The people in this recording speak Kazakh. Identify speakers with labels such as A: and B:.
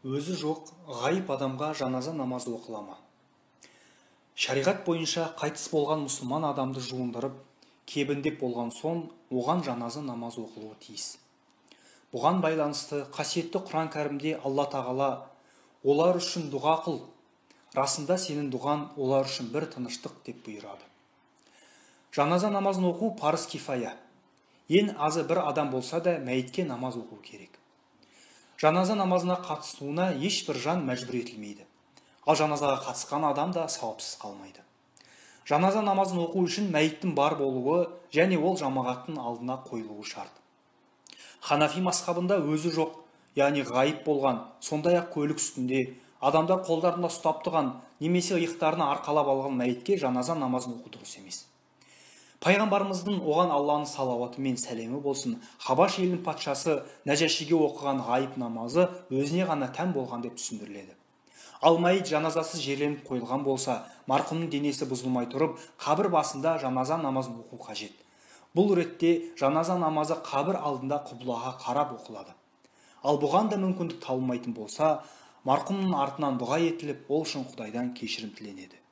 A: Өзі жоқ, ғайып адамға жаназа намазы оқыла ма? Шариғат бойынша қайтыс болған мұсылман адамды жуындырып, кебіндеп болған соң, оған жаназа намазы оқылуы тиіс. Бұған байланысты қасиетті Құран кәрімде Алла Тағала: «Олар үшін дұға қыл, расында сенің дұғаң олар үшін бір тыныштық», – деп бұйырады. Жаназа намазын оқу парыз кифая. Ең азы бір адам болса да, мәйітке намаз оқу керек. Жаназа намазына қатысуына ешбір жан мәжбүр етілмейді. Ал жаназаға қатысқан адам да сауапсыз қалмайды. Жаназа намазын оқу үшін мәйіттің бар болуы және ол жамағаттың алдына қойылуы шарт. Ханафи мазхабында өзі жоқ, яғни ғайып болған, сондай-ақ көлік үстінде, адамдар қолдарында ұстап тұрған немесе иықтарына арқалап алған мәйітке жаназа намазын оқу дұрыс емес. Пайғамбарымыздың, оған Алланың салауаты мен сәлемі болсын, Хабаш елінің патшасы Нәжашиге оқыған ғайып намазы өзіне ғана тән болған деп түсіндіріледі. Ал мәйіт жаназасыз жерленіп қойылған болса, марқұмның денесі бұзылмай тұрып, қабір басында жаназа намазын оқу қажет. Бұл ретте жаназа намазы қабір алдында құбылаға қарап оқылады. Ал бұған да мүмкіндік табылмайтын болса, марқұмның артынан дұға етіліп, ол үшін Құдайдан кешірім тіленеді.